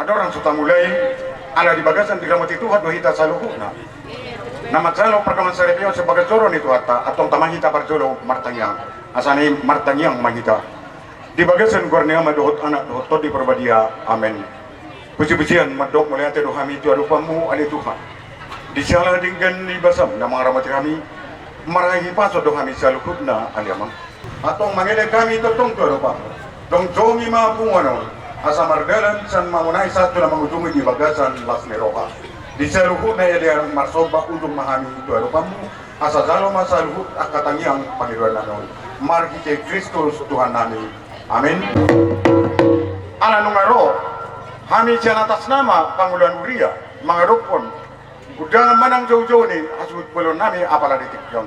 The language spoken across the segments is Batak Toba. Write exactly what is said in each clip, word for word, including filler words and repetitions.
Andorang so tamulai, ala di bagasan diramoti Tuhan do hita saluhutna. Na manjalo pardongansaripeon sian bagas joro ni Tuhanta, antong tama hita parjolo martangiang. Asa na i martangiang ma hita. Di bagasan goar ni Ama dohot Anak dohot Tondi Parbadia. Amen. Pujipujian mandok mauliate do hami tu adopanmu ale Tuhan. Di jala denggan ni basam na mangaramoti hami, marhahipason do hami saluhutna ale Amang. Antong mangelek hami tongtong tu adopanmu. Jongjongi ma punguan on, asa mardalan sian mangonai sahat tu na mangujungi di bagasan las ni roha. Di saluhutna alean marsomba ujung ma hami tu adopanmu, asa jalo ma saluhut angka tangiang pangidoannami on. Marhite Kristus Tuhannami. Amen. Ala nunga ro hami sian atas nama pangulaon huria mangadophon undangan manang joujou ni hasuhut bolonnami apala di tingki on.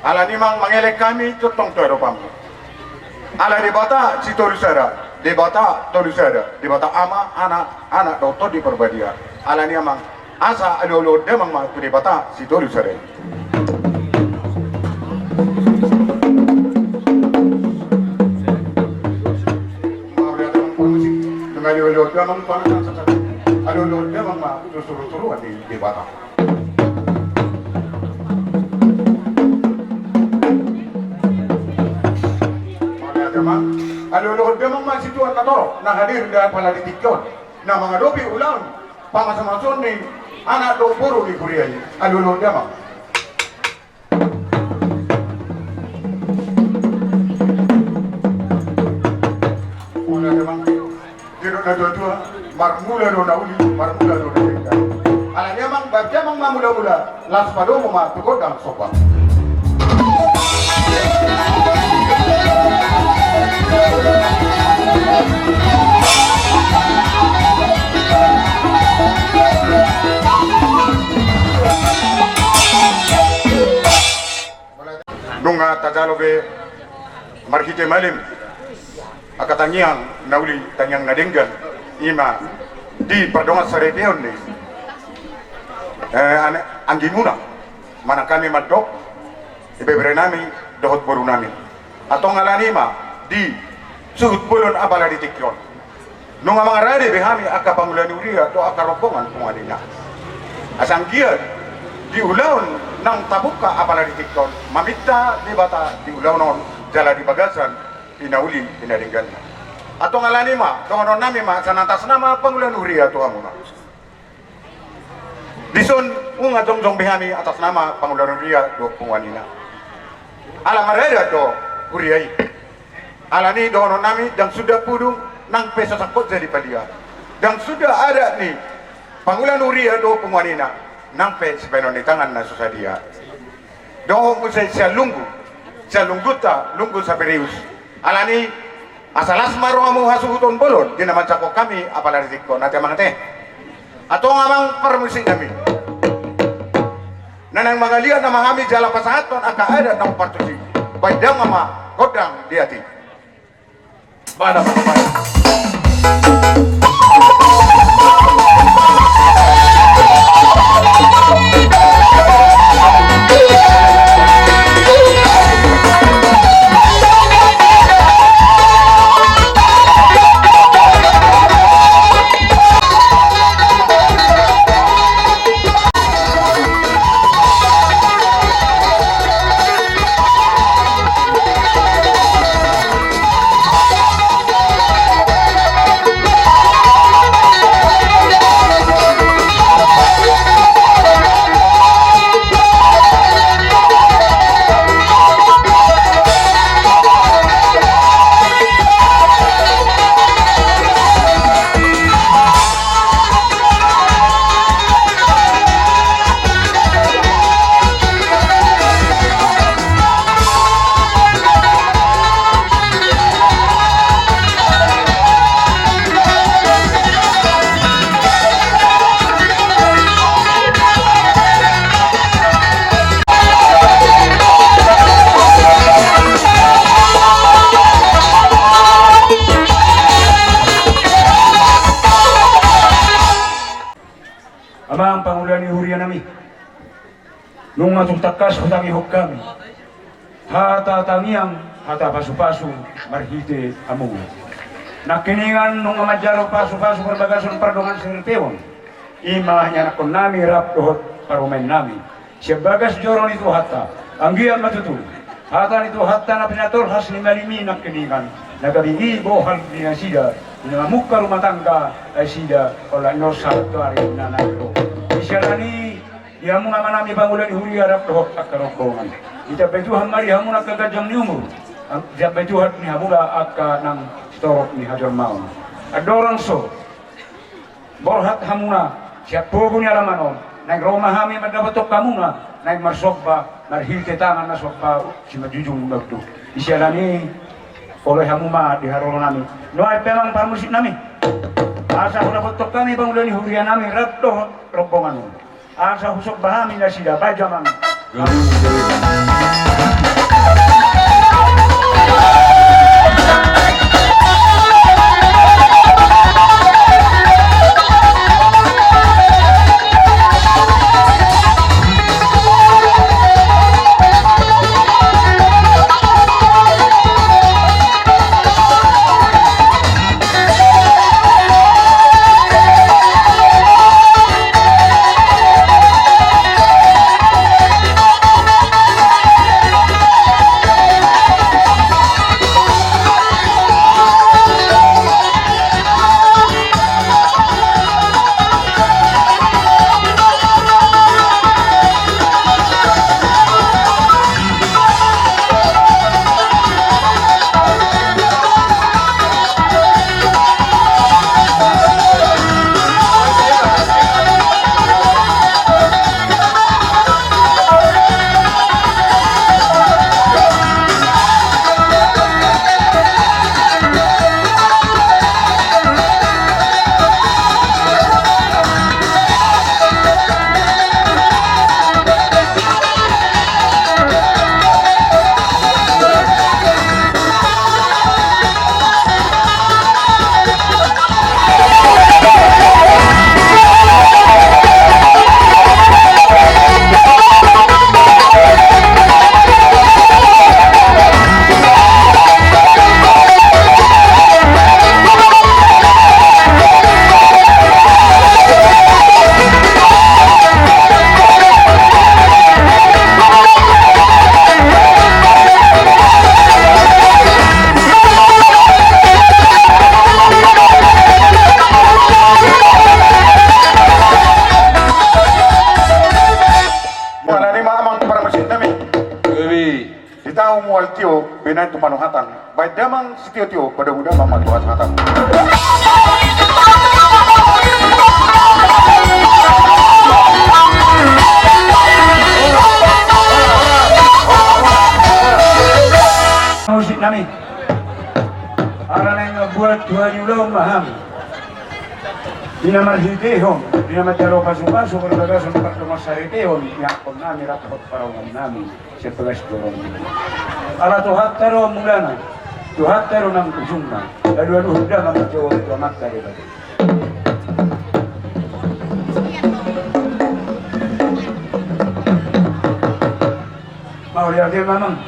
Alani i Amang mangelek hami tongtong tu adopanmu. Ala Debata sitolu sada, Debata tolu sada, Debata Ama, Anak, Anak dohot Tondi Parbadia. Alani i Amang, asa alualuhon damang ma tu Debata sitolu sada i. Mauliate ma parmusik, nunga alualuhon damang tu anak na sasada. Alualuhon damang ma tu surusuruan ni Debata. Mauliate ma, alualuhon damang ma situan na torop na hadir di apala di tingki on. Na mangadopi ulaon pamasumasuon ni anak dohot boru ni huria i, alualuhon damang. Mauliate ma. Didok natuatua, marmula do na uli, marmula do na denggan. Alani i Amang, bahen damang ma mulamula, laos padomu ma tu gondang somba. Nunga tajalo be marhite malim angka tangiang na uli, tangiang na denggan, i ma di pardongansaripeon ni, eh, ane-, anggimuna, manang hami mandok ibeberenami dohot borunami. Antong alani i ma di suhut bolon apala di tingki on. Nunga mangarade be hami angka pangula ni huria dohot angka rombongan punguan ina. Asa anggiat di ulaon naung tabungka apala di tingki on, maminta Debata di ulaon on jala di bagasan i na uli i na dengganna. Antong alani i ma dohononnami ma sian atas nama pangula ni huria tu hamuna. Dison nunga jongjong be hami atas nama pangula ni huria dohot punguan ina. Ala maradat do huria i. Alani i dohononnami, ndang suda pudung nang pe so sangkot jadi palia. Ndang suda adat ni pangula ni huria dohot punguan ina nang pe sibahenon ni tangan na so sadia. Dohot muse sian lunggu, sian lunggunta, Lunggu Sapirius. Alani i, asa las ma rohamu hasuhuton bolon di na manjangkon hami apala di tingki on, ate amang ate. Antong amang parmusiknami, na naeng mangaliat nama hami jala pasahathon angka adat na umpartusi, bahen damang ma gondang di atik. Amang pangula ni hurianami, nunga tung tangkas hutangihon hami hata tangiang, hata pasupasu marhite hamu. Nangkiningan nunga manjalo pasupasu parbagason pardongan saripeon, i ma ianakkonnami rap dohot parumaennami. Sian bagas joro ni Tuhanta, anggiat ma tutu hata ni Tuhanta na pinatolhas ni malimi nangkiningan, na gabe i bohal di nasida, di na mamungka rumah tangga nasida, olat ni on sahat tu ari na naeng ro. Di siala ni i, di hamuna ma nang pangula ni huria rap dohot angka rombongan, ditambai Tuhan ma di hamuna angka ganjang ni umur, ditambai Tuhan di hamuna angka nang sitorop ni hajolmaon. Andorang so borhat hamuna sian pogu ni alaman on, naeng ro ma hami mandapothon hamuna, naeng marsomba marhite tangan na somba simanjujung na unduk. Di siala ni i, oloi hamu ma di harorobotnami. Nuaeng pe amang parmusiknami, asa hudapothon hami pangula ni hurianami rap dohot rombongan on, asa husomba hami nasida. Bahen jo amang. Mauliate ma amang parmusiknami. Di tahu mual tio, binaen tu panuhatan. Baen damang sitio-tio, padomu damang ma tu hata-hata. Musiknami. Ala naeng mambuat tua di ulaon ma hami. Di na marhitehon, di na manjalo pasupasu parbagason pardongan saripeon, ianakkonnami rap dohot parumaennami. Sian bagas joro ni. Ala Tuhanta do mulana, Tuhanta do nang ujungna. Alualuhon damang ma jo tu Amanta Debata. Mauliate ma amang.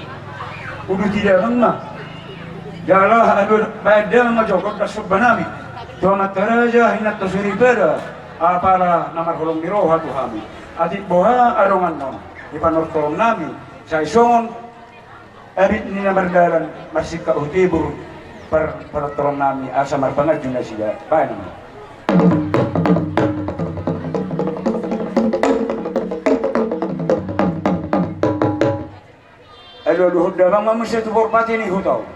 Uduti damang ma. Jala alualuhon damang ma jo gondang sombanami tu Amanta Raja, Inanta Soripada, apala na marholong ni roha tu hami. Atik boha adonganna on di panortoronnami. Sai songon abit ni na mardalan marsingkat hu tibur par-, panortoronnami asa marpanganju nasida. Baen ma. Alualuhon damang ma muse tu parpati ni huta on.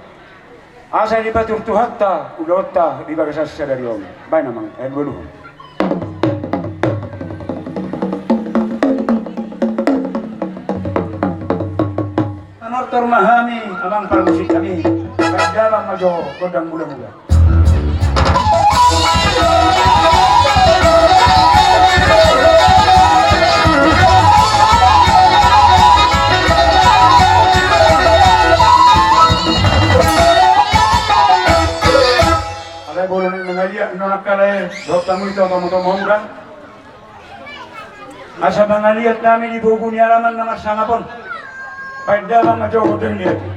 Asa dipatur Tuhanta ulaonta di bagasan sadari on. Baen amang, alualuhon. Manortor ma hami amang parmusiknami. Baen damang ma jo gondang mula-mula. Alai molo naeng mangaliat, nunga alai dohot hamu i tu tomo-tomomu da. Asa mangaliat hami di pogu ni alaman na marsangap on. Baen damang ma jo gondang ni api.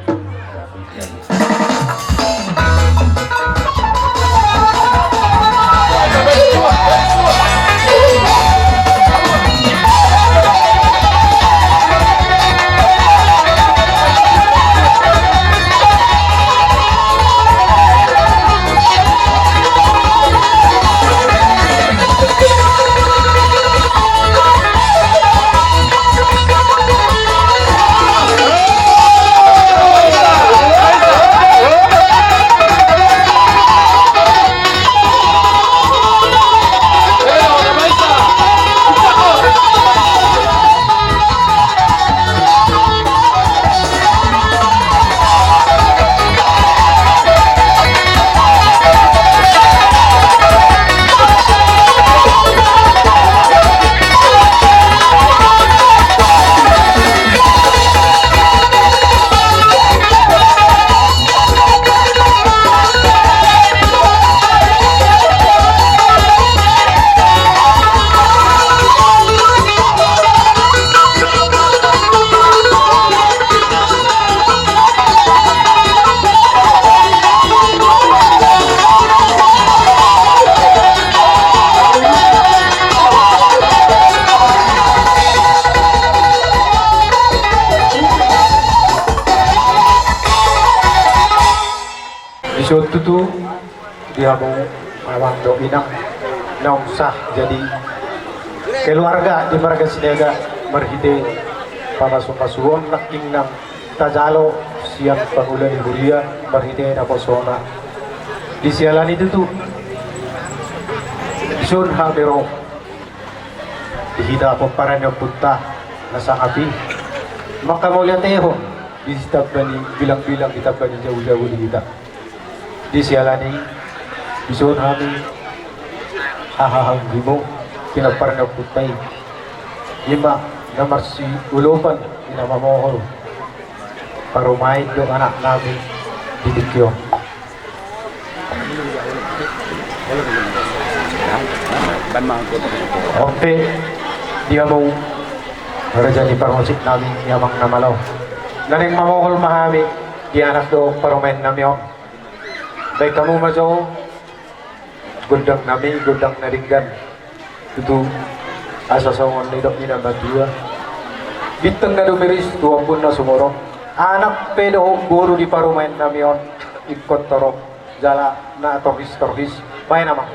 Dison tutu di hamu amang dohot inang naung sah jadi keluarga di marga Sinaga marhite pamasumasuon nangkin na tajalo sian pangula ni huria marhite naposona. Di siala ni i tutu dison hami ro di hita pomparan ni ompunta na sangap i manghamauliatehon di tamba ni bilangbilang, di tamba ni jabujabu di hita. Di siala ni i dison hami hahaanggimu pinompar ni ompunta i, i ma na marsiulopan i na mamohol parumaen dohot anaknami di tingki on. On pe di hamu raja ni parmusik nami, i amang na malo, na naeng mamohol ma hami di anak dohot parumaen nami on. Baen hamu ma jo gondang nami, gondang na denggan. Tutu asa songon nidok ni na matua: Bintang na dumiris tu ombun na sumorop. Anak pe dohot boru di parumaen nami on ingkon torop jala na torhis-torhis. Baen amang.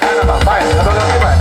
Baen amang, baen. Amang, amang, baen.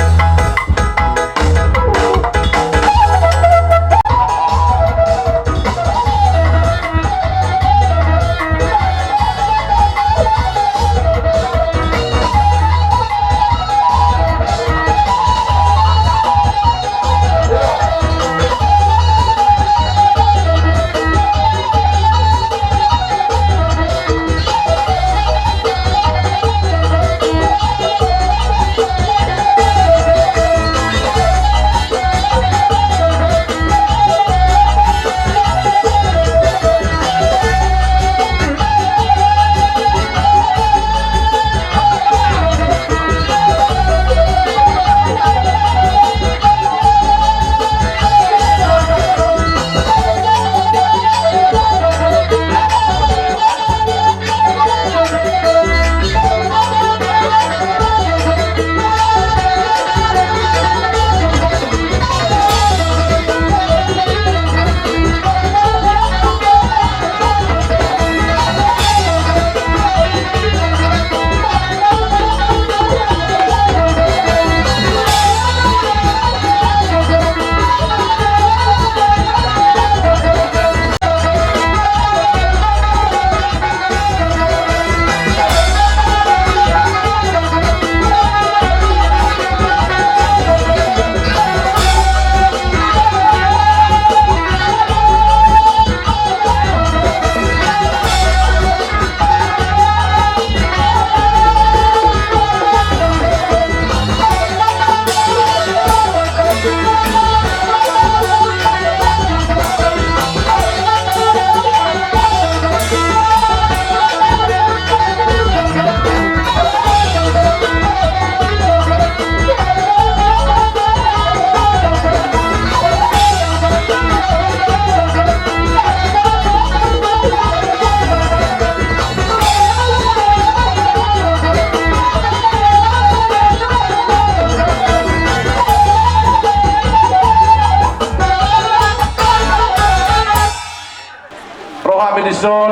Ro hami dison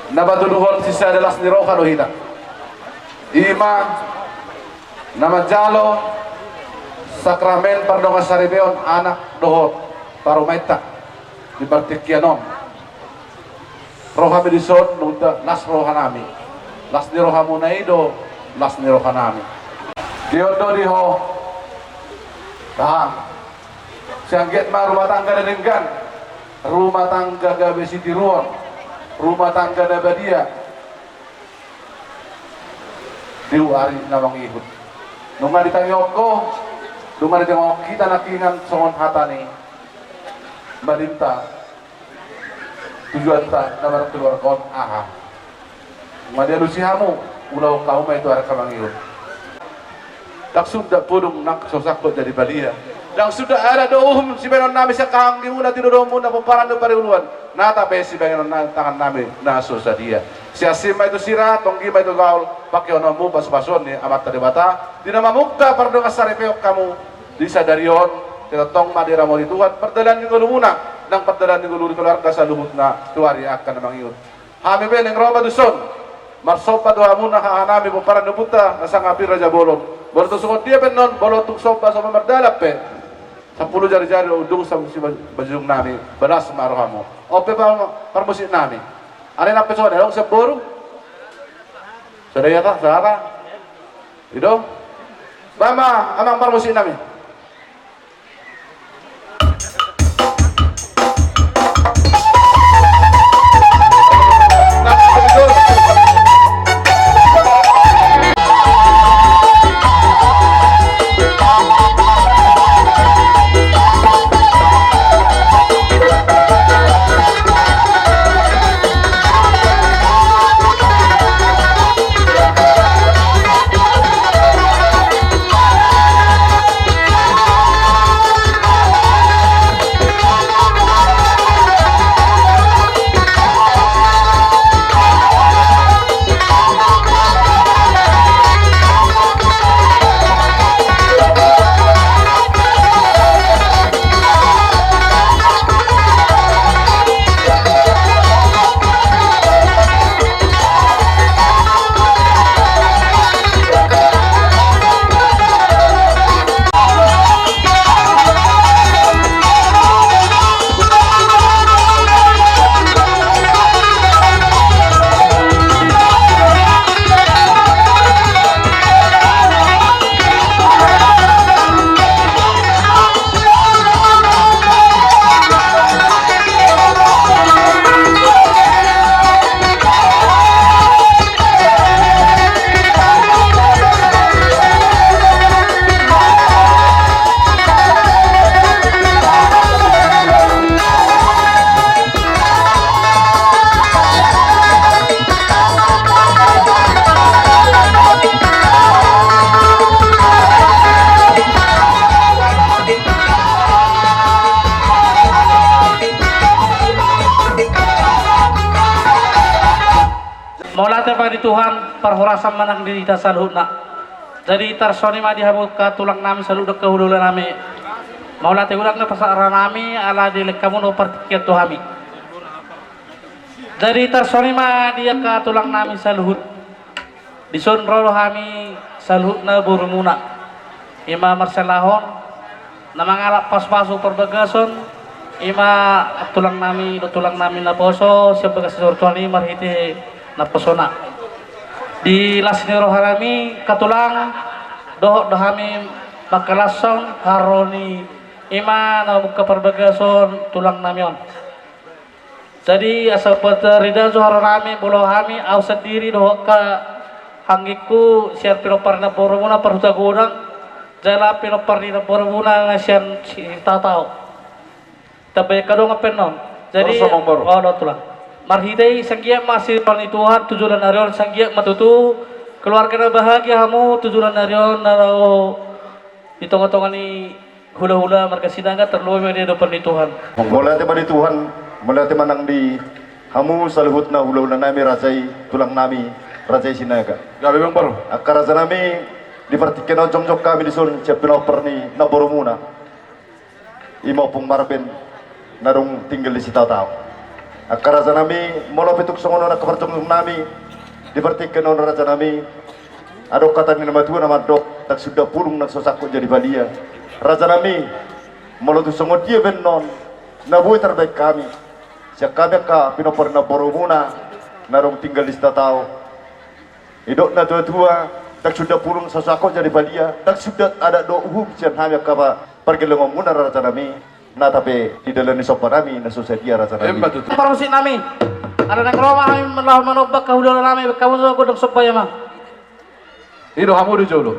na patuduhon sisada las ni roha do hita. I ma na manjalo sakramen pardongansaripeon anak dohot parumaenta di partingkian on. Ro hami dison nunga las rohanami. Las ni rohamuna i do las ni rohanami. Dia on do di ho. Tahan. Sai anggiat ma rumah tangga na denggan, rumah tangga gabe sitiruon, rumah tangga na badia. Di ari na mangihut. Nunga ditangihon ho, nunga ditangihon hita nangkiningan songon hata ni Madinta. Tujuanta na markeluarga on aha? Nunga dialusi hamu, ulahon hamu ma i tu ari na mangihut. Ndang suda pudung nang so sangkot jadi balia. Ndang suda adat dohot uhum sibaenonnami sian hahaanggimuna, tinadonmuna, pomparan dohot pariuluan. Nata pe sibaenonnami tangannami na so sadia. Siasin ma i tu sira, tonggi ma i tu gaol, pangkeononmu pasupasuon ni Amanta Debata, di na mamungka pardongansaripeon hamu di sadari on, sai tongtong ma diramoti Tuhan pardalan ni ngolumuna, nang pardalan ni ngolu ni keluarga saluhutna tu ari angka na mangihut. Hami pe naeng ro ma tuson. Marsomba do hamuna hahanami pomparan ni ompunta na sangap i Raja Bolon. Molo tung songon dia pe annon, molo tung somba-somba mardalan pe, sampulu jari-jari do unduk simanjujungnami. Balas ma rohamu. On pe, par-, parmusiknami. Alai nang pe songon i, adong sian boru? Songon i, ia ta, sahat. I do. Baen ma, amang parmusiknami. Mauliate ma di Tuhan, parhorasan ma nang di hita saluhutna. Jadi tarsongon i ma di hamu angka tulang nami saluhut dohot angka hulahula nami. Mauliate godang na pasahat roha nami ala dilehon hamu na partingkian tu hami. Jadi tarsongon i ma di angka tulang nami saluhut. Dison ro do hami saluhutna borumuna. I ma marsialahon na mangalap pasupasu parbagason, i ma tulang nami dohot tulang nami naposo sian bagas ni saur Tuhan i marhite naposona. Di las ni roha nami angka tulang, dohot do hami mangkalashon haroro ni i ma na mamungka parbagason tulang nami on. Jadi asa patarida jo haroro nami, molo hami, au sandiri dohot angka anggingku sian pinompar ni namborumuna parhuta godang, jala pinompar ni namborumuna na sian Sitao-tao. Tambai angka dongan pe annon. Jadi, o, dohot tulang. Marhite i sanggiat ma asi ni Tuhan tu joloan ni ari on, sanggiat ma tutu keluarga na bahagia hamu tu joloan ni ari on na laho di tongatonga ni hulahula marga Sinaga, tarlumobi ma di adopan ni Tuhan. Mauliate ma di Tuhan, mauliate ma nang di hamu saluhutna hulahula nami raja i, tulang nami raja i Sinaga. Gabe, Bang Paro. Angka raja nami, di partingkian on jongjong hami dison sian pinompar ni namborumuna, i ma Ompung Marben na dung tinggal di Sitao-tao. Angka raja nami, molo pe tung songon on angka parjongjong nami, di partingkian on raja nami, adong hata ni na matua na mandok, ndang suda pulung na so sangkot jadi palia. Raja nami, molo tung songon dia pe annon na boi tarbaen hami sian hami angka pinompar ni namborumuna na dung tinggal di Sitao-tao, didok na tuatua, ndang suda pulung na so sangkot jadi palia, ndang suda adat dohot uhum sian hami angka pa-, pargellengonmuna raja nami, nata pe di dalan ni somba nami na so sadia raja nami. Emma tutu. Parmusik nami. Ala naeng ro ma hami laho manomba angka hulahula nami, baen hamu jo gondang somba i, amang. I do, hamu do jolo.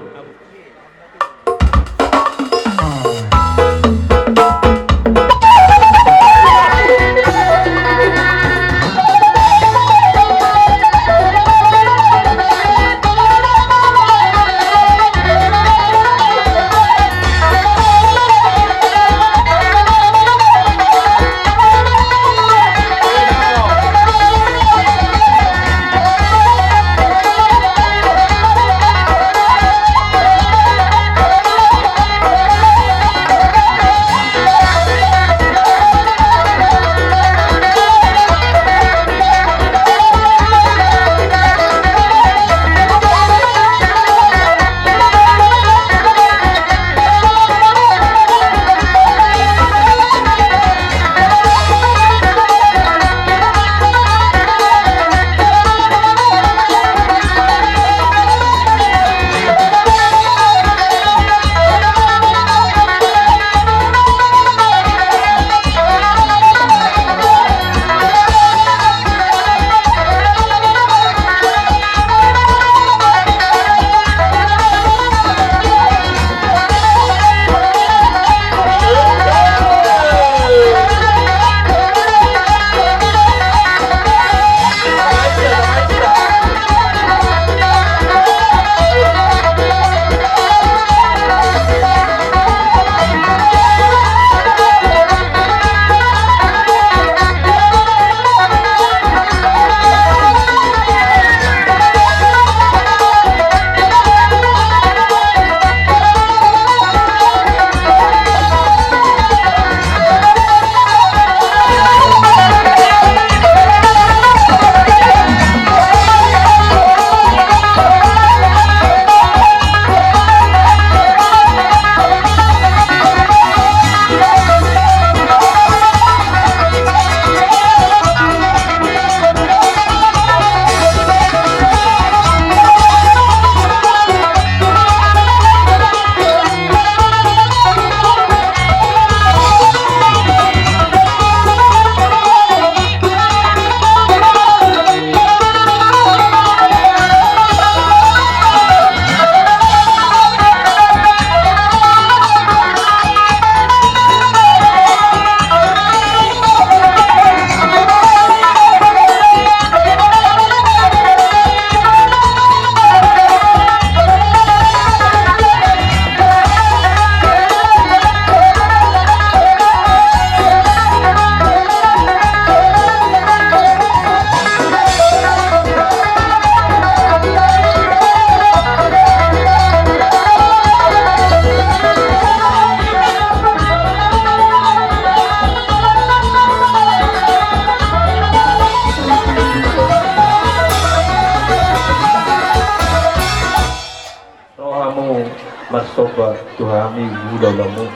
Marsomba tu hami hulahulamu.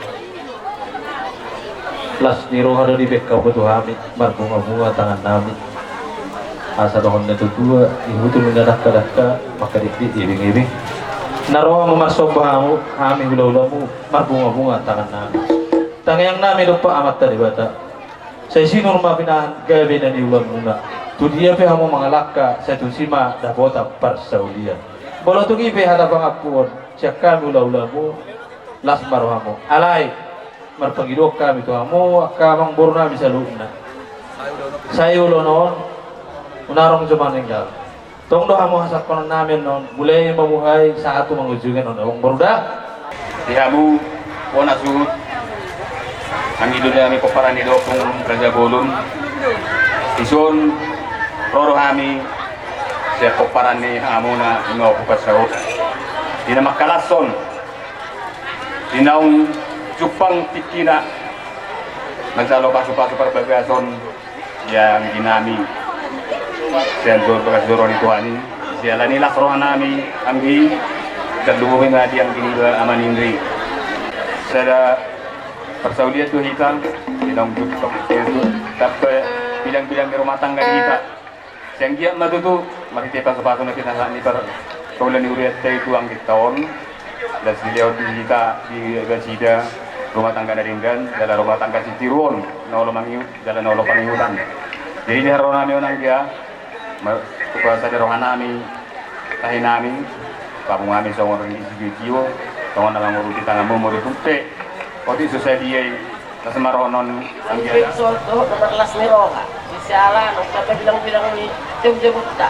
Las ni roha do dibaen hamu tu hami, marbungabunga tangannami. Asa dohonon ni natuatua, ihutul ni na dangkadangka, mangkadikdik ibingibing. Na ro hamu marsomba hamu, hami hulahulamu, marbungabunga tangannami. Tangiangnami dompak Amanta Debata. Sai sinur ma pinahan gabe na niulamuna. Tu dia pe hamu mangalangka, sai tusi ma dapotan parsaulian. Molo tung i pe hata pangampuon sian hami hulahulamu, las ma rohamu. Alai marpangidoan hami tu hamu angka amangborunami saluhutna. Sai ulaon on unang ro jo maninggal. Tong do hamu hasangaponnami annon, mulai mamuhai sahat tu mangujungi annon, amangboru da. Di hamu bona suhut, anggi doli nami pomparan ni Ompung Raja Bolon. Dison ro do hami sian pomparan ni hamuna, ima Ompung Pansaor. Di na mangkalashon, di naung jumpang tingkina manjalo pasupasu parbagason. Ia anggi nami, sian jor bagas joro ni Tuhan i, siala ni las roha nami anggi, tarlumobi ma di anggi niba Ama Nindri. Sada parsaulian tu hita, di naung jumpang, tamba bidang-bidang ni rumah tangga di hita. Sai anggiat ma tutu, marhite pasupasu na pinasahat ni par, paula ni hurianta i tu anggi taon. Las dilehon di hita, di nasida, rumah tangga na denggan, jala rumah tangga sitiruon, na olo mangihu-, jala na olo pangihutan. Jadi di haroro nami on anggia, ma-, tu sada roha nami, tahi nami, pamung hami songon ringgit sitio-tio, songon na mangurupi tanganmu, molo tung pe otik so sadia i, Las ma roha nami anggia. Dison dohot na marlas ni roha. Di siala nang tamba bidang-bidang ni jabu-jabunta.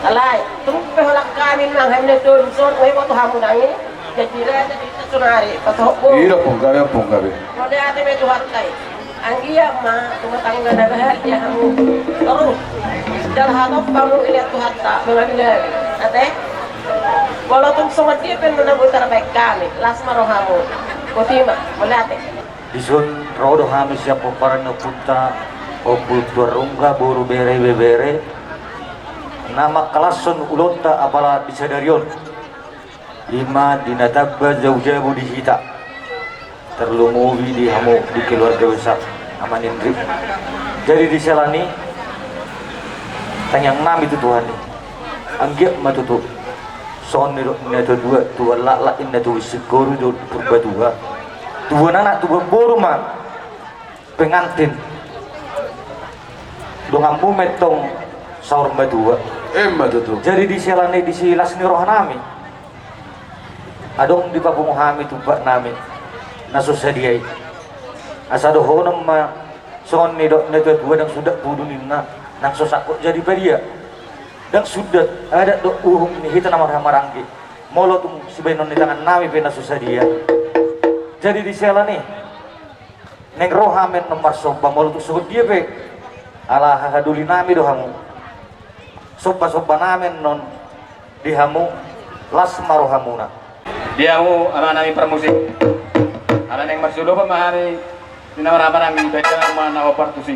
Alai tung pe holan hami nang hami na tolu dison, nga iboto hamu nang i. Jadi raja di hita sonari, pasohot bo. Iya, Ompung, gabe, Ompung, gabe. Mauliate ma tu Tuhanta i. Anggiat ma rumah tangga na bahagia hamu. Torus. Jala hatop hamu, dilehon Tuhanta mangabingabi. Ate? Molo tung songon dia pe na boi tarbaen hami, las ma rohamu. Botima, mauliate. Dison ro do hami sian pomparan ni ompunta, Ompu Tuan Rongga, boru, bere, ibebere, na mangkalashon ulaonta apala di sadari on. Ima di na tamba jabu-jabu di hita, tarlumobi di hamu di keluarga besar Ama Nindri. Jadi di siala ni i, tangiang nami tu Tuhan i, anggiat ma tutu songon nidok ni natuatua, tubuan laklak inna, tubuan singkoru do Purbatua, tubuan anak tubuan boru ma pengantin donganmu ma antong saur matua. Ima tutu. Jadi di siala ni i, disi las ni roha nami, adong dipapungu hami tumpak nami na so sadia i. Asa dohonon ma songon nidok ni natuatua, ndang suda pudu ninna, nang so sangkot jadi padia, ndang suda adat dohot uhum ni hita na marhahamaranggi, molo tung sibahenon ni tangan nami pe na so sadia. Jadi di siala ni i, naeng ro hami annon marsomba, molo tung songon dia pe, ala hahadoli nami do hamu. Somba-somba nami annon di hamu, las ma rohamuna. Di hamu ama nami parmusik, ala naeng marsiolopan ma hami di na marhahamaranggi, baen ma na hombar tusi.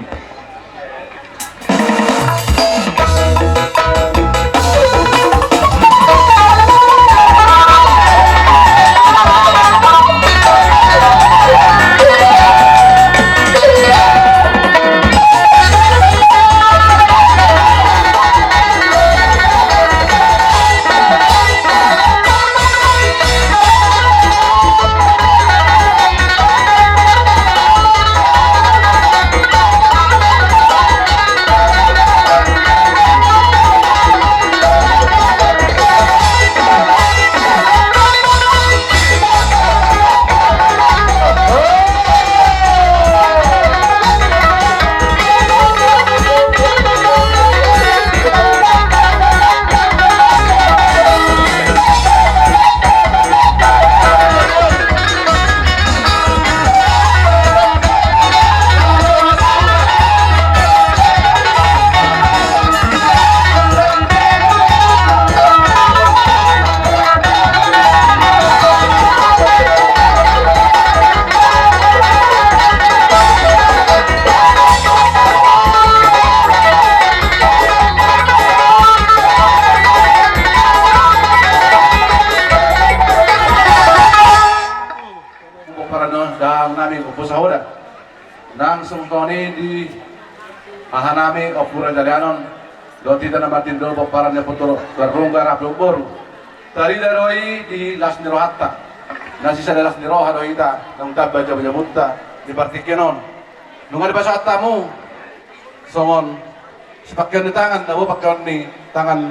Nami Ompu Sahoda. Nang songon i di hahanami Ompu Raja Leanon, dohot hita na martinodohon pomparan ni Ompu Tor-, Torungga rap dohot boru. Tarida do i di las ni rohanta. Na sisada las ni roha do hita, naung tamba jabu-jabunta di partingkian on. Nunga dipasahat hamu songon sipangkeon ni tangan, na boi pangkeon ni tangan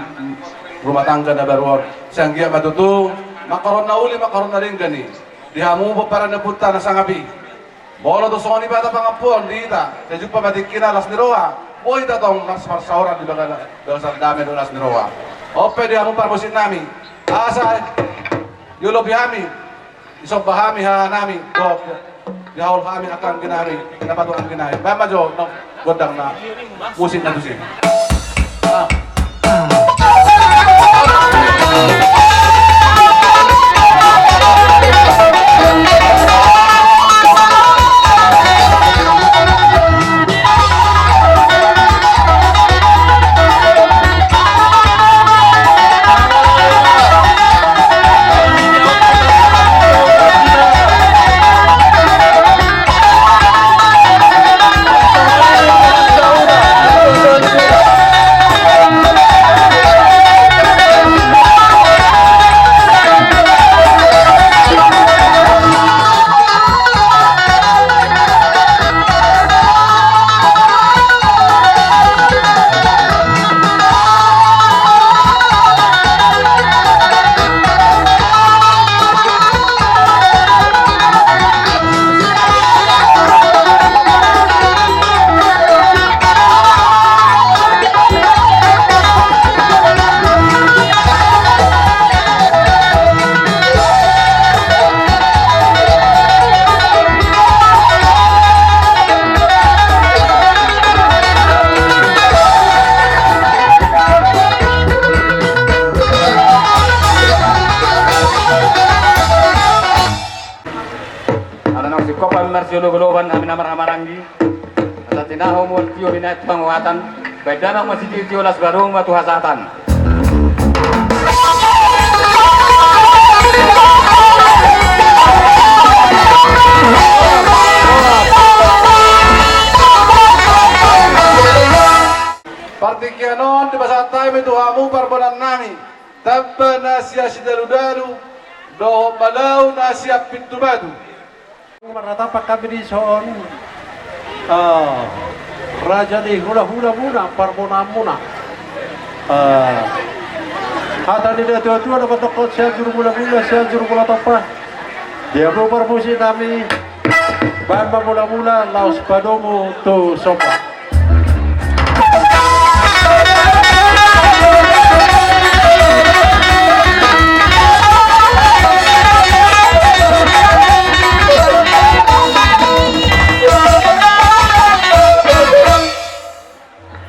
rumah tangga na baru on. Sai anggiat ma tutu mangkorhon na uli, mangkorhon na denggan i di hamu pomparan ni ompunta na sangap i. Molo tung songon i bata pangampuon di hita, sai jumpa ma tingkina las ni roha, boi hita tong las parsaoran di bagasan, bagasan dame dohot las ni roha. On pe di hamu parmusik nami, asa diolopi hami, disomba hami hahanami, dohot dihaol hami angka anggi nami, na patuk anggi nami. Baen ma jo, nang gondang na musik na tusi. Ah. Ala naung singkop hami marsioloi-oloan, hami na marhahamaranggi. Asa tinahu ma tio binahen tu hangoluan, bahen damang ma sitio-tio, las barung ma tu hasahatan. Partingkian on dipasahat hami tu hamu parbonaennami. Tamba na sian sidalu-dalu, dohot malau na sian pintu batu. Marnatap hami dison, ah, raja ni hula-hulamuna, parbonaanmuna. Ah, hata ni natua-tua na mandok, Sianjur Mula-mula, Sianjur Mula Tompa. Di hamu parmusik nami, bahen ma mula-mula laos padomu tu somba.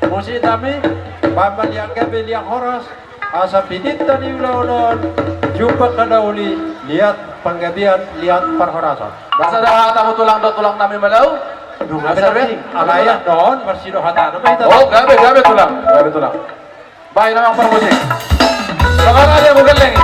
Musik nami, bahen ma liat gabe liat horas, asa pininta ni ulaon on, jumpa angka na uli, liat panggabean, liat parhorasan. Asa da hatamu tulang dohot tulang nami malau. Dung gabe, asa be, asa be. Alai annon, marsidohatan ma hita. Oh, gabe, gabe tulang, gabe tulang. Bahen ma amang parmusik. Songon i ma gelleng.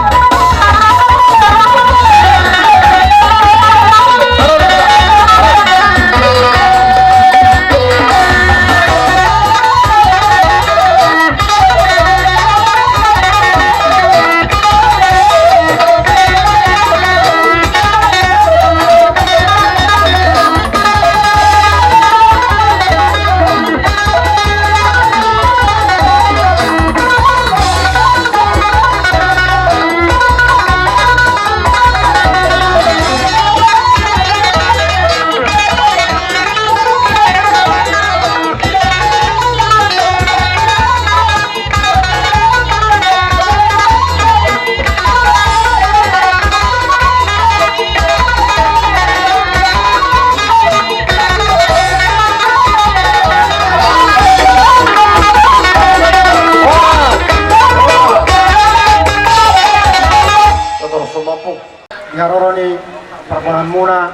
Di haroro ni parbonaanmuna,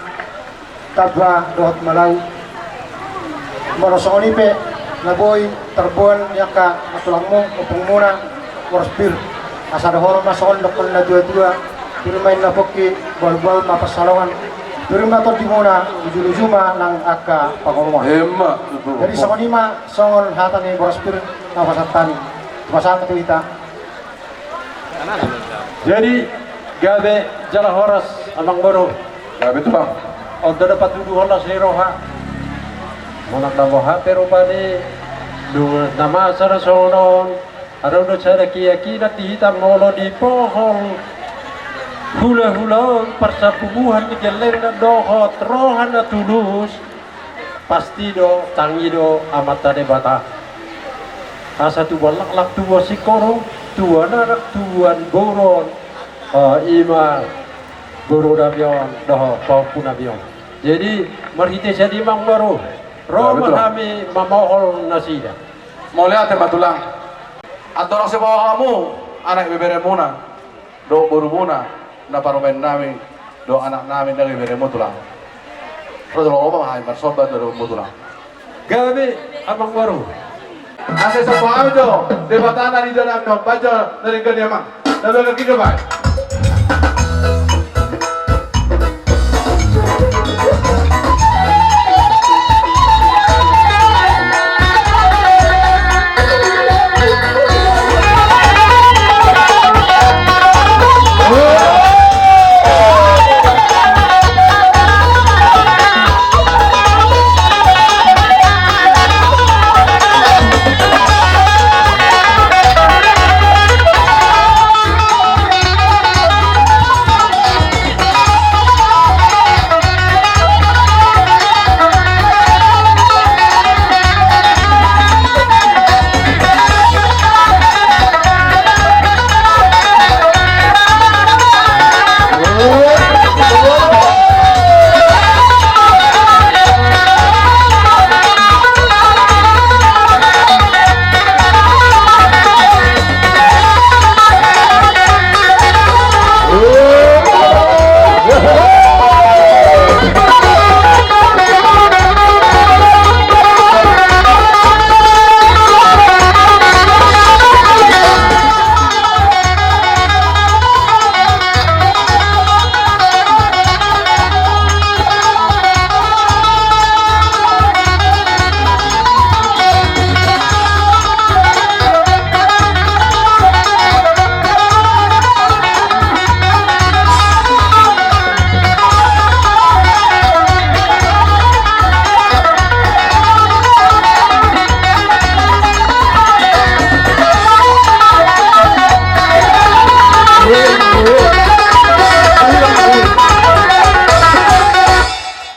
tamba dohot malau. Molo songon i pe na boi tarboan ni angka tulangmu, ompungmuna, boras pir. Asa dohonon ma songon dohonon ni natua-tua, pir ma inna pongki, boal-boal ma pansalongan. Turun ma tondimuna, luju-luju ma nang angka pangomoan. Emma tutu. Jadi songon i ma songon hata ni boras pir na pasahat hami. Pasahat ma tu hita. Jadi gabe jala horas amang boru. Gabe tulang. On do na patuduhon las ni roha. Manang na boha pe rupani. Nunga na masa na songon on. Adong do sada keyakinan di hita molo dipohol hula-hula on parsapubuhan ni gellengna dohot roha na tulus. Pasti do tangi do Amanta Debata. Asa tubuan laklak tubuan singkoru, tubuan anak tubuan boru on. Eh, ima boru nami on dohot pahompu nami on. Jadi marhite sian i ma amang boru, ro ma hami mamohol nasida. Mauliate ma tulang. Andorang sipamohal hamu anak beberemuna dohot borumuna na parumaen nami dohot anak nami na beberemu tulang. Ro do lomo ma hami marsomba tu domu tulang. Gabe amang boru. Asa somba hami do Debata na di dalam nang baca na denggan ni amang. Lalu lagi coba.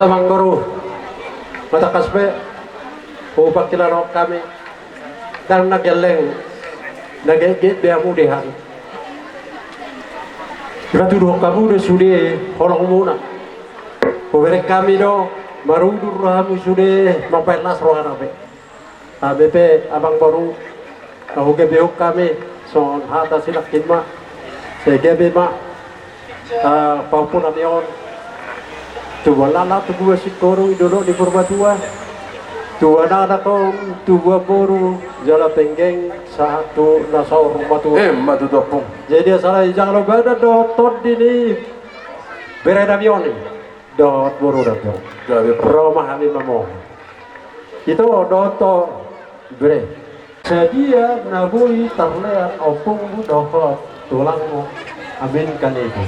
Amang boru, matangkas pe, hupangkilalaon hami. Ndang na gelleng, na getget be hamu dehan. Dipatuduhon hamu do sude holongmuna. Hubereng hami do, marudur rohamu sude, mambahen las rohana be. Hami pe amang boru, na hugabehon hami, songon hata sinangkin ma, sai gabe ma. Ah, pahompu nami on, tubuan laklak tubuan singkoru, i do dolok ni Purbatua. Tubuan anak on, tubuan boru, jala penggeng sahat tu na saur matua. Emma tutu ompung. Jadi asa lam jangkon badan dohot tondi ni bere nami on i, dohot boru nami on. Gabe. Ro ma hami mamohol. Ito dohot bere. Sadia na boi tarlean ompungmu dohot tulangmu, aminkan i do.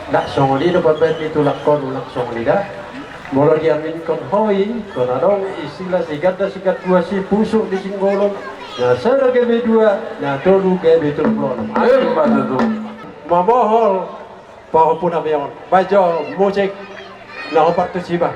Ndang songon i do pambahen ni tulangkon, ndang songon i da. Molo diaminhon ho i, songon adong istilah siganda sigandua, sipusuk ni singgolom, na sada gabe dua, na tolu gabe tolu pulu onom. Emma tutu. Mamohol pahompu nami on. Bahen jo musik na hombar tu siba.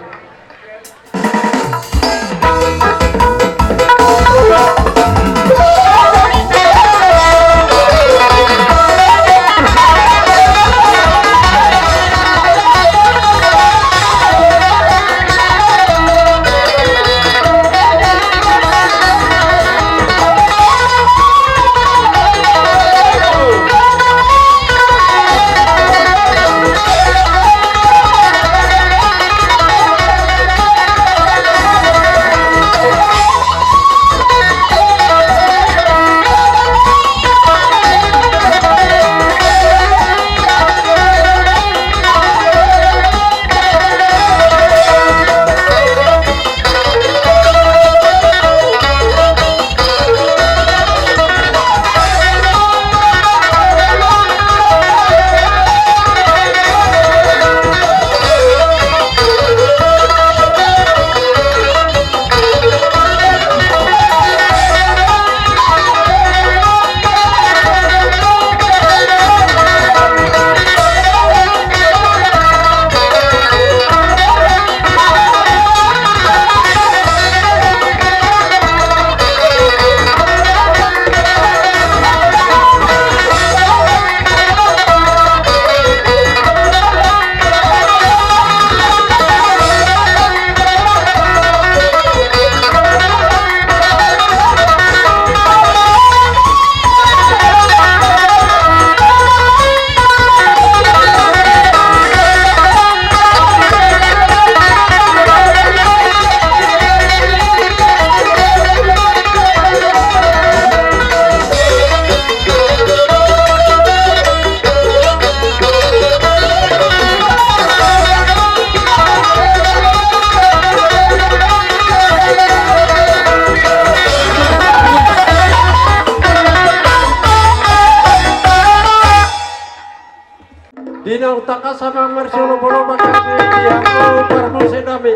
Tangkas ma marsiolopolop hami di hamu parmusik nami.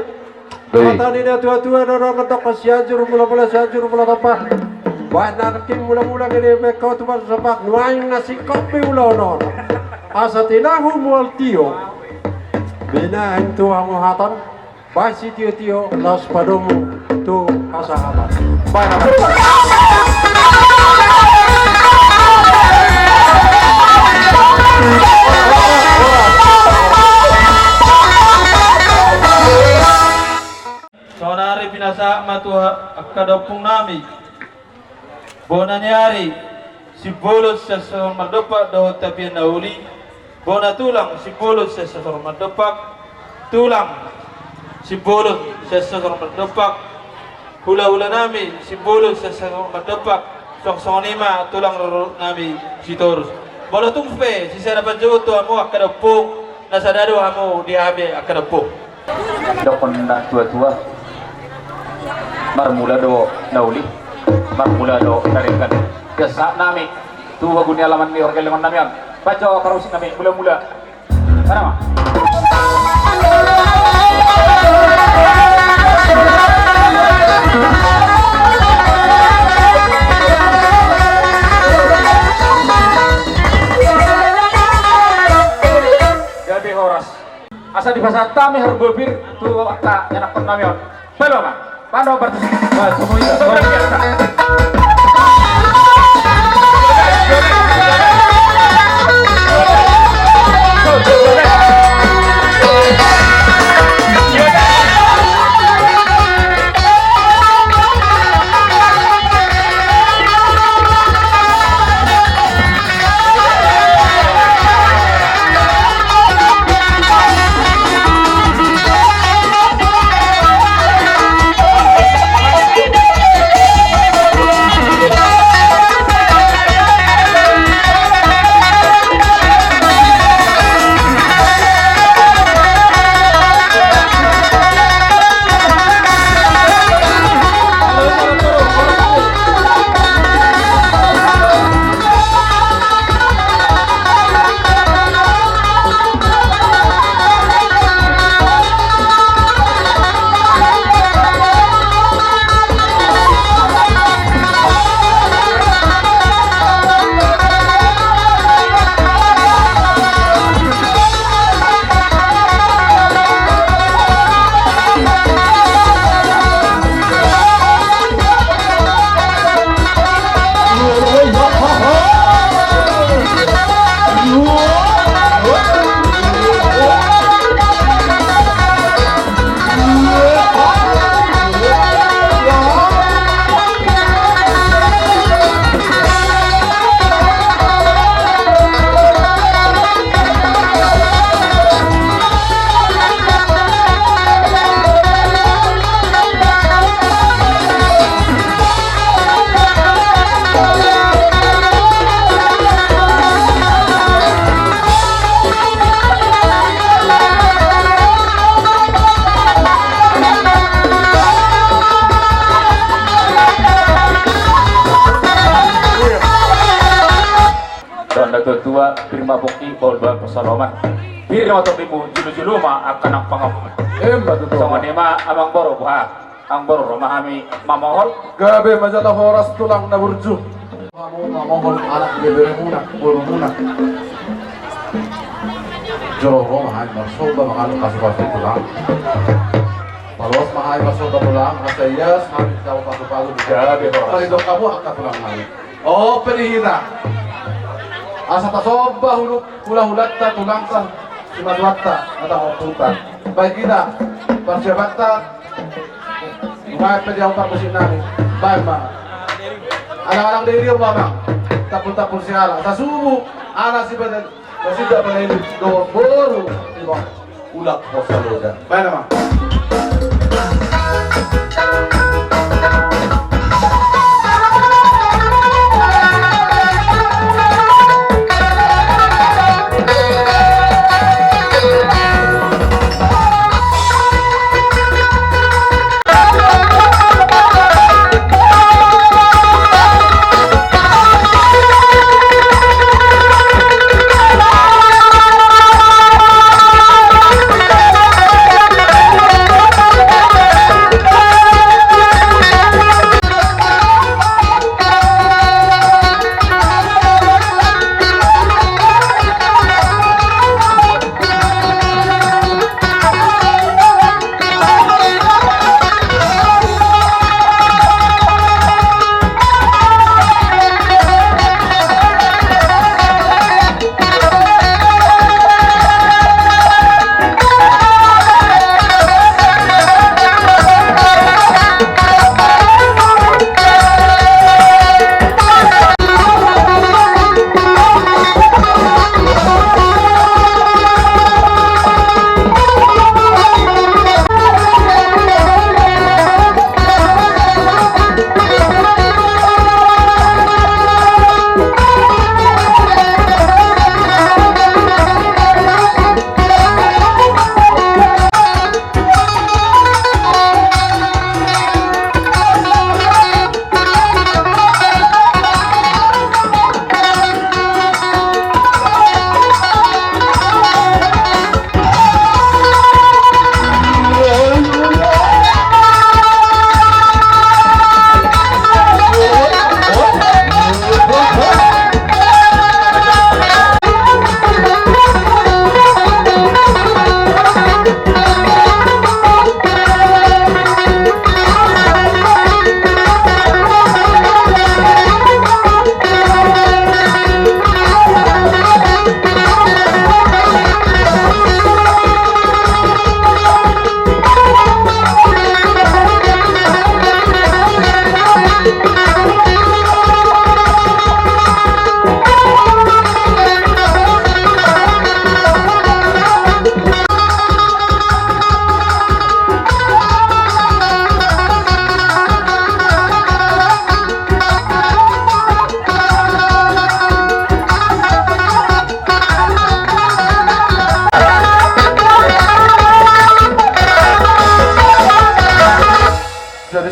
Hata ni na tuatua do, dohonon do, Sianjur Mulamula, Sianjur Mula Tompa. Bahen nangkin mulamula, gede beko tu pasu somba, nuaeng na singkop pe ulaon on. Asa tinahu mual tio, binahen tu hamuhatan. Bahen sitiotio laos padomu tu hasahatan. Bahen. Saonari pinasahat ma tu angka ompung nami. Bona ni ari, Simbolon sian Sasor Mardompak dohot Tapian na Uli. Bona tulang, Simbolon sian Sasor Mardompak. Tulang, Simbolon sian Sasor Mardompak. Hulahula nami, Simbolon sian Sasor Mardompak. Suang songon i ma tulang rorobot nami Sitorus. Molo tung pe sisada panjou tu hamu angka ompung, na sada do hamu di hami angka ompung. Dohonon na tuatua, marmula do na uli, marmula do na denggan. Ia sahat nami tu hagu ni alaman ni horgelengon nami on. Bahen jo parmusik nami mulamula. Mana ma? Gabe horas. Asa dipasahat hami harbobir tu angka ianakhon nami on. Bahen ma. Pando partus. Bahen, semua itu. Luar biasa. Dohonon na tuatua, pir ma pongki, bahul-bahul pansalongan. Pir ma tondimuna, jolo-jolo ma angka na pangamuan. Emma tutu. Songon i ma amangboru, boha? Amangboru, ro ma hami mamohol. Gabe ma jala horas tulang na burju. Hamu mamohol anak beberemuna, borumuna. Jolo ro ma hami marsomba mangalap pasu-pasu tulang. Paloas ma hami marsomba tulang, asa ias hami dapot pasu-pasu. Gabe horas. Paidok hamu angka tulang nami. On pe di hita. Asa tasomba hula-, hula-hulanta, tulangta, simatuanta, na tangompunta. Bahen hita parsiapanta. Bahen pe di hamu parmusik nami. Bahen ma. Alang-alang diri, amang. Tapul-tapul siala. Sasubu anak sibadan. Nasida ma na i dohot boru, iba, Ulak Hosa Loja. Bahen ma.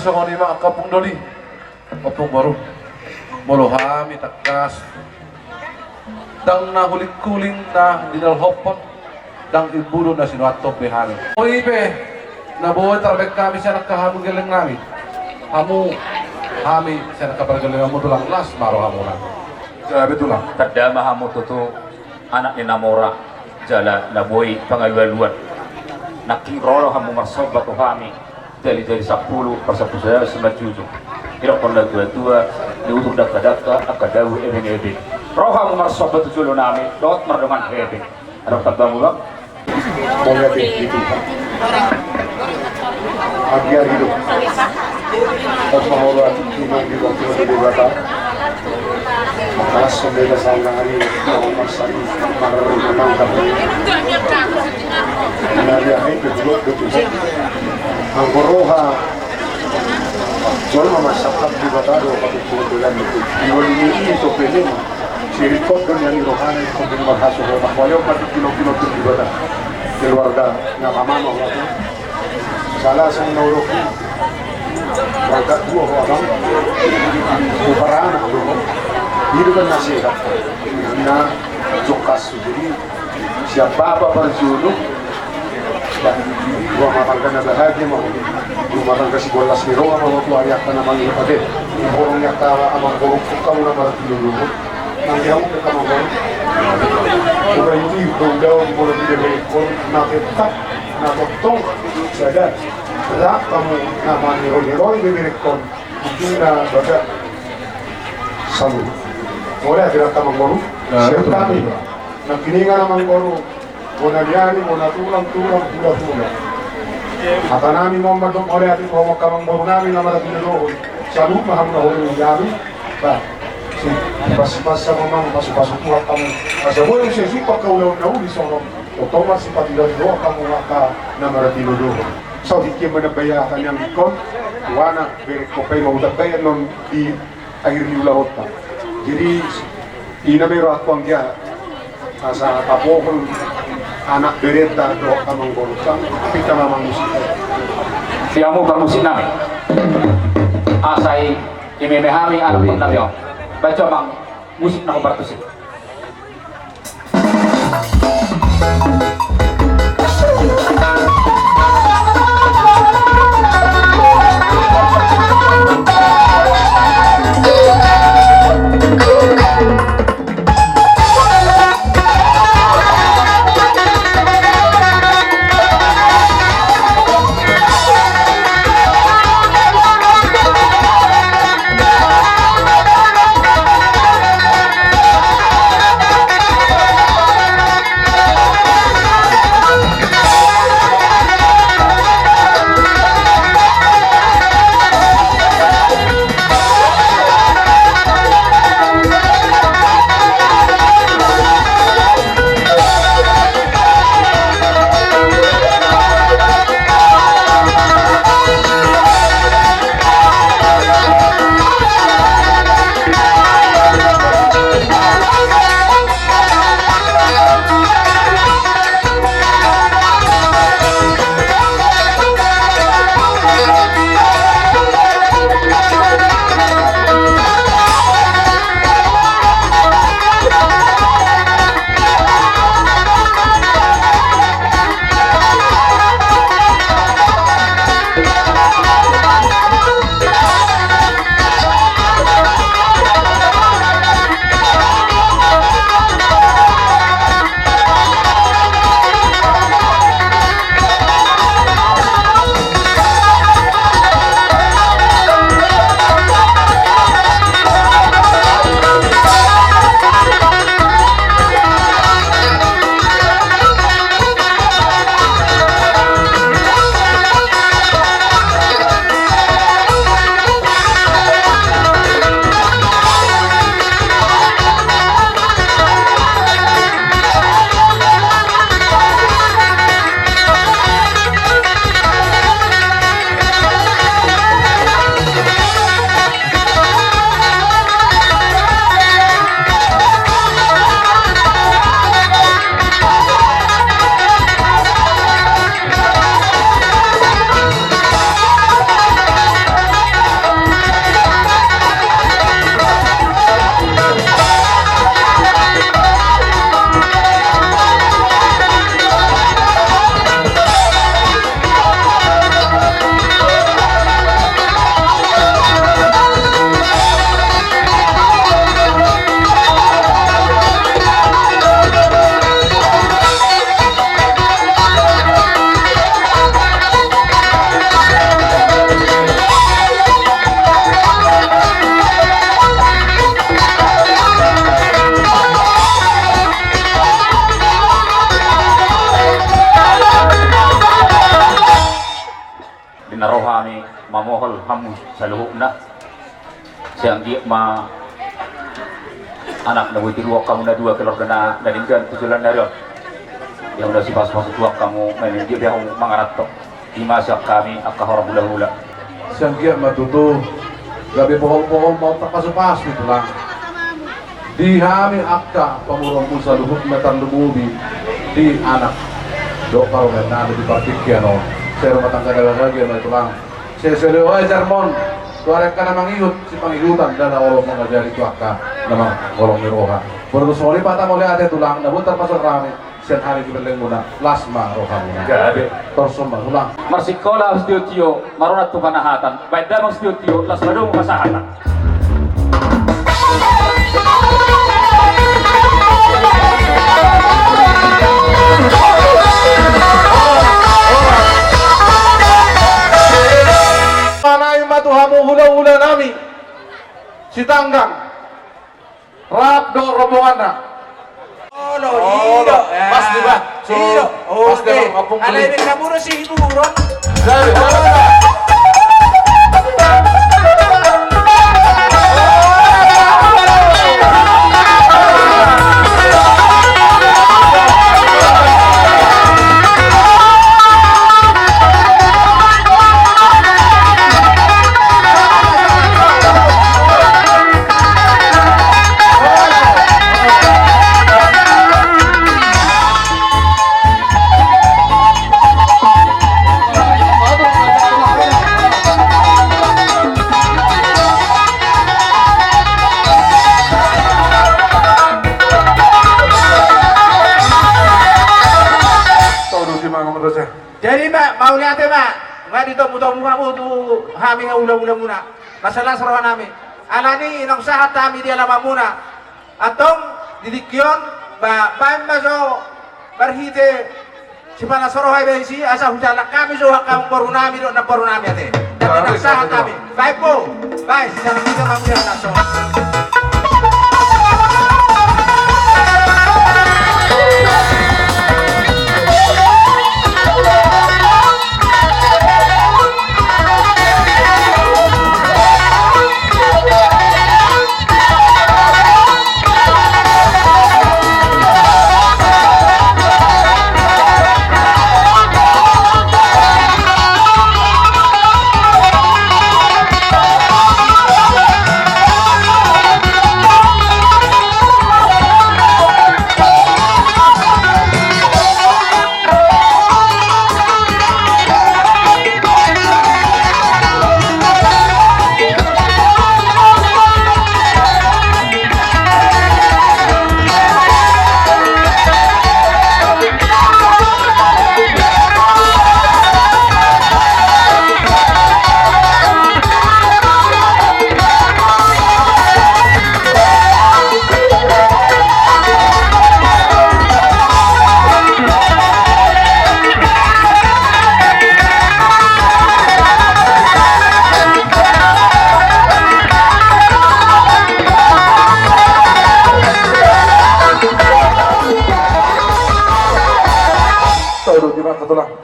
Songon i ma angka ompung doli, ompung boru. Molo hami tangkas, ndang na hulinghuling na dinalhophon, ndang imbulu na sinuanhon be hami. O i pe, na boi tarbaen hami sian angka hamu gelleng nami. Hamu, hami sian angka pargelleng nami, tulang, las ma rohamuna. Gabe tulang. Tanda ma hamu tutu anak ni na mora jala na boi pangalualuan. Nangkin ro do hamu marsomba tu hami. Jala-jala sampulu, parsapulu sada, simanjujung. Didokkon na tua-tua, diutur dangka-dangka, angka dao ebeng-ebeng. Ro hamu marsomba tu jolo nami, dohot mardongan hepeng. Adong tambamu, Bang? Mauliate di Tuhan. Agi-agi do. Pos mahoro ati cuma di waktu di Debata. Makalas sombeda saunari, makalas sari, marari, mamangkam. Nari ahai, bejulok, betul. Anggo roha jolma mansai di Debata do, patut jolma dolan itu. Iwali ni i, so pele ma. Sirikot do nian i rohana, i kombing marhaso ho, mangkuali on mati kilo-kilo tu Debata. Keluarga na pamano ho. Salah sang na urok i. Rangkat dua ho, abang. Upara anak do ho. Hidup kan nasihat. Na jokkas. Jadi, siap bapa parjolo. Rumah tangga na bahagia ma ho. Rumah tangga sibolas ni roha ma ho tu ari angka na mangido ate. Borong ni angka amang borong tu hamu na martilodohon. Nang di hamu pe amang borong. Uga i tu daun-daun molo tu beberekkon na tetap na tongtong sada. Rap hamu na manghiroi-hiroi beberekkon. Itu na baga. Salut. Mauliate di angka amang boru. Siap hami. Nangkiningan amang boru. Bona ni ari, bona tulang, tulang, hula, hula. Hata nami ma on mandok mauliate tu hamu angka amang boru nami na martilodohon. Salut ma hamu na hurang di hami. Ba, si, pas, pas sama mang, pasu-pasu Tuhan hamu. Asa boi muse jumpang angka ulaon na uli songon on. Tongtong marsipatilodohon hamu angka na martilodohon. Saotik i ma na baen hata ni anggingkon. Tu anak, berekkon pe ma hutambai annon di akhir ni ulaonta. Jadi, i na ma i rohangku anggia, asa tapohon anak berenta dohot amang borunta, hita ma mangusik. Sian hamu parmusik nami. Asa i, imeme hami anak nami on. Baen jo amang musik na hombar tusi. Saluhutna. Sai anggiat ma anak na boi tiruan hamu na dua, keluarga na denggan tu joloan ni ari on. Ia ma na sipasu-pasu Tuhan hamu, na ninggiat be hamu mangaranto. Ima sian hami angka horong hulahula. Sai anggiat ma tutu gabe pohon-pohon ma tarpasu-pasu, Tulang, di hami angka pamoruonmu saluhutna, tarlumobi di anak dohot parumaennami di partingkian on. Sai rumah tangga na bahagia ma, Tulang. Sai so wajar ma on tu angka na mangihut, sipangihutan ndada olo mangajari tu angka na mangholongi roha. Boru, songon i ma hata mauliate, Tulang, na boi tarpasahat hami sian hami pellengmuna. Las ma rohamuna. Gabe. Torus ma, Tulang. Marsikola sitio-tio, maronak tu panahatan. Baen damang sitio-tio, las ma domu hasahatan. Manang ima tu hamu hulahulanami Sitanggang rap dohot rombonganna. Olo, olo, i do. Pas di, bah. Pas di, oke. Alai bengka buru si hiburon. Jadi, jadi. Jadi ma, mauliate ma, nga ditomu-tomu hamu tu hami hulahulamuna. Masalah rohanami. Alani naung sahat hami di alamanmuna. Antong di tingki on, ba, baen ma jo marhite sipalas roha i ba disi, asa hujalang hami jo angka borunami dohot namborunami ate. Jadi naung sahat hami. Baen bo, baen, sisahat hami ma mauliate.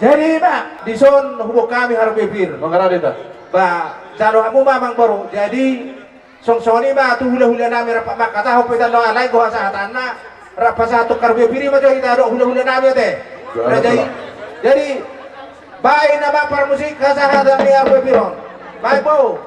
Jadi ma, dison huboan hami harbepir. Mangarade ta. Ba, jalo hamu ma amangboru. Jadi, songon i ma tu hulahulanami rap mangkatahon pe tano, alai anggo hasahatanna rap pasahathon harbepir i ma jo hita dohot hulahulanami ate. Jadi, baen nama parmusik hasahatan ni harbepir on. Baen bo.